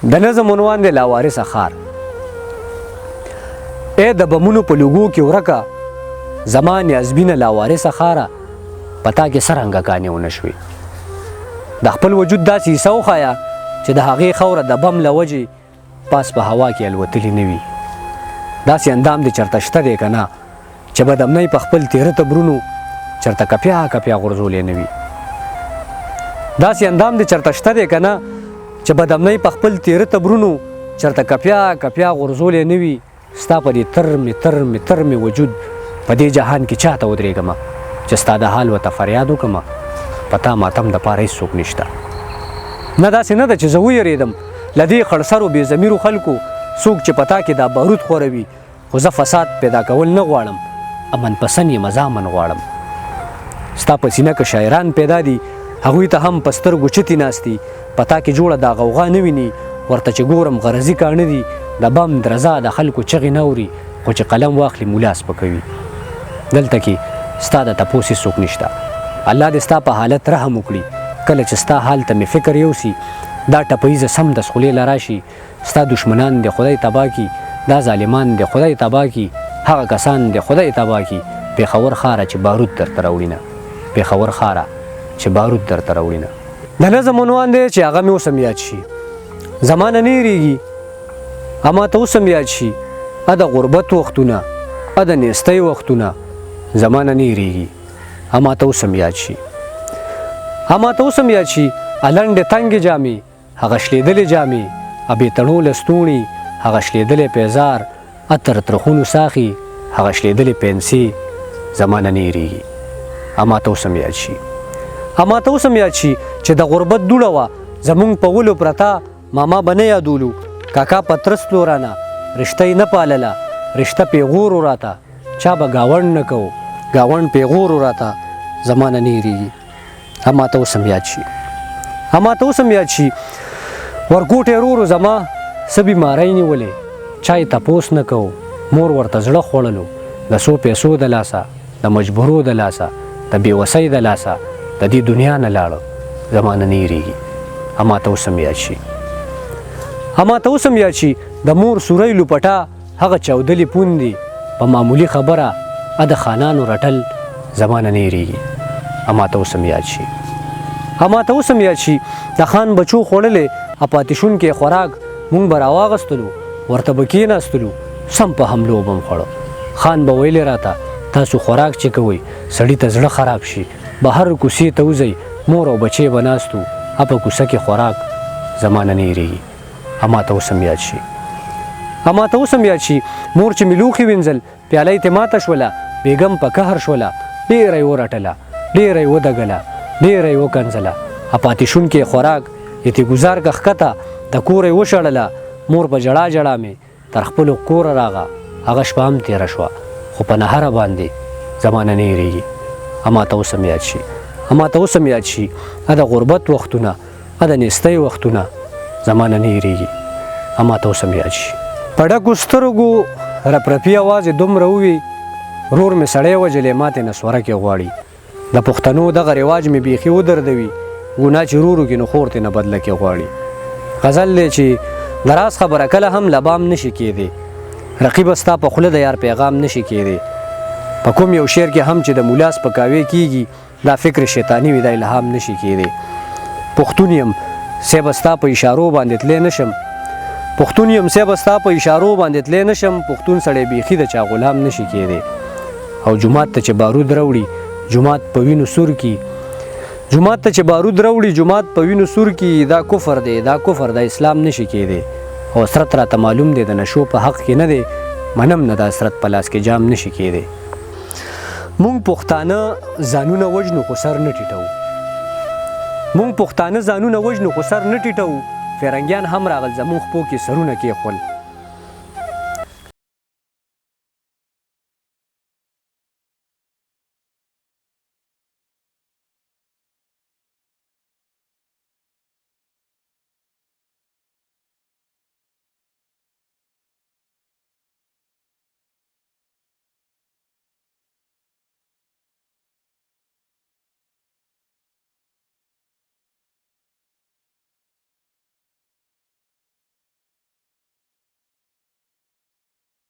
د نظم عنوان دی لاوارثه ښار. ای د بمونو په لوګو کې ورکه زما نیازبینه لاوارثه ښاره، په تا کې څه رنګه کانې ونه شوې. د خپل وجود داسې حصه وښایه چې د هغې خاوره د بم له وجې پاس په هوا کې الوتلي نه وي. داسې اندام دې چرته شته دی که نه چې بدامنۍ په خپل تیره تبرونو چرته کپیا کپیا غورځولی نه وي. داسې اندام دې چرته شته دی که نه چې بدامنۍ په خپل تیره تبرونو چرته کپیا کپیا غورځولی نه وي. ستا په دې تر مې تر مې تر مې وجود په دې جهان کې چاته ودرېږم چې ستا د حال وته فریاد وکړم. په تا ماتم د پاره هیڅوک نشته. نه داسې نه ده چې زه ویرېدم له دې خړسرو بې ضمیرو خلکو، څوک چې په تا کې دا بارود خوروي، خو زه فساد پیدا کول نه غواړم، امن پسند یم، زه امن غواړم. ستا په سینه که شاعران پیدا دي، هغوی ته هم په سترګو چتي ناست دي، په تا کې جوړه دا غوغا نه ویني، ورته چې ګورم غرضي کاڼه دي، د بم درزا د خلکو چغې نه اوري، خو چې قلم واخلي مولا سپکوي. دلته کې ستا د تپوس هیڅوک نشته. الله دې ستا په حالت رحم وکړي، کله چې ستا حال ته مې فکر یوسي، دا ټپه ییزه سم د خولې له راشي. ستا دښمنان دې خدای تباه کړي، دا ظالمان دې خدای تباه کړي، هغه کسان دې خدای تباه کړي، پېښور ښاره چې بارود درته راوړي نه، پېښور ښاره چې بارود درته راوړي نه. د نظم عنوان دی چې هغه مې اوس هم یاد شي، زما نه نه هېرېږي، اما ته اوس هم یاد شي، ا د غربت وختونه، ا د نیستۍ وختونه، زما نه نه هېرېږي، اما ته اوس هم یاد شي، اما ته اوس هم یاد شي، ا لنډې تنګې جامې، هغه شلېدلې جامې، ا بې تڼو لستوڼي، هغه شلېدلی پیزار، ا تر ترخونو ساخي، هغه شلېدلې پنسې، زما نه نه هېرېږي، اما ته اوس هم یاد شي، اما ته اوس هم یاد شي، چې د غربت دوړه وه زمونږ په ولو پرته، ماما به نه یادولو، کاکا په ترس تلو رانه، رشته یې نه پالله، رشته پیغور و راته، چا به ګاونډ نه کوو، ګاونډ پیغور و راته، زما نه نه هېرېږي، اما ته اوس هم یاد شي، اما ته اوس هم یاد شي. ورکوټی ورور زما څه بیمارۍ نیولې، چا یې تپوس نه کوو، مور ورته زړه خوړلو، د څو پیسو د لاسه، د مجبورو د لاسه، د بېوسۍ د لاسه د دې دنیا نه لاړه، زما نه نه هېرېږي، اما ته اوس هم یاد شي، اما ته اوس هم یاد شي. د مور سورۍ لوپټه، هغه چاودلې پوندې، په معمولي خبره ا د خانانو رټل، زما نه نه هېرېږي، اما ته اوس هم یاد شي، اما ته اوس هم یاد شي. د خان بچو خوړلی ا پاتې شونکی خوراک مونږ به راواغستلو، ورته به کېناستلو، سم په حملو به مو خوړه. خان به ویلې راته تاسو خوراک چې کوئ سړي ته زړه خراب شي، بهر کوڅې ته وځئ. مور او بچی به ناست وو ا په کوڅه کې خوراک، زما نه نه هېرېږي، اما ته اوس هم یاد شي، اما ته اوس هم یاد شي. مور چې مې لوښي وینځل، پیاله یې ترې ماته شوله، بیګم په قهر شوله، ډېره یې ورټله، ډېره یې ودګله، ډېره یې وکنځله، ا پاتې شونکی خوراک یې ترې ګوزار که ښکته د کوره یې وشړله. مور په ژړا ژړا مې تر خپلو کوره راغه، هغه شپه هم تېره شوه، خو په نهره باندې زما نه نه هېرېږي، اما ته اوس هم یاد شي، اما ته اوس هم یاد شي. ا د غربت وختونه، ا د نیستۍ وختونه، زما نه نه هېرېږي، اما ته اوس هم یاد شي. په ډکو سترګو رپرپي اواز یې دومره ووي، ورور مې سړی وژلی، ماتې نسوره کې غواړي. د پښتنو دغه رواج مې بیخي ودردوي، ګناه چې رورو کې نو خور ترې نه بدله کې غواړي. غزل دی چې د راز خبره کله هم لبام نشي کېدی، رقیبه ستا په خوله د یار پیغام نشي کېدی. په کوم یو شعر کې هم چې د مولا سپکاوی کیږي، دا فکر شیطاني وي، دا الهام نشي کېدی. پښتون یم صیب ستا په اشارو باندې تلی نشم، پښتون یم صیب ستا په اشارو باندې تلی نشم، پښتون سړی بیخي د چا غلام نشي کېدی. او جومات ته چې بارود راوړي جومات په وینو سور کی، جومات ته چې بارود راوړي جومات په وینو سور کی، دا کفر دی، دا کفر دا اسلام نشي کېدی. او حسرت راته معلوم دی د نشو په حق کې نه دی، منم نه د حسرت په لاس کې جام نشي کېدی. مونږ پښتانه ځانونه وژنو خو سر نه ټیټو، مونږ پښتانه ځانونه وژنو خو سر نه ټیټو، فیرنګیان هم راغل زمونږ خپو کې سرونه کېښول.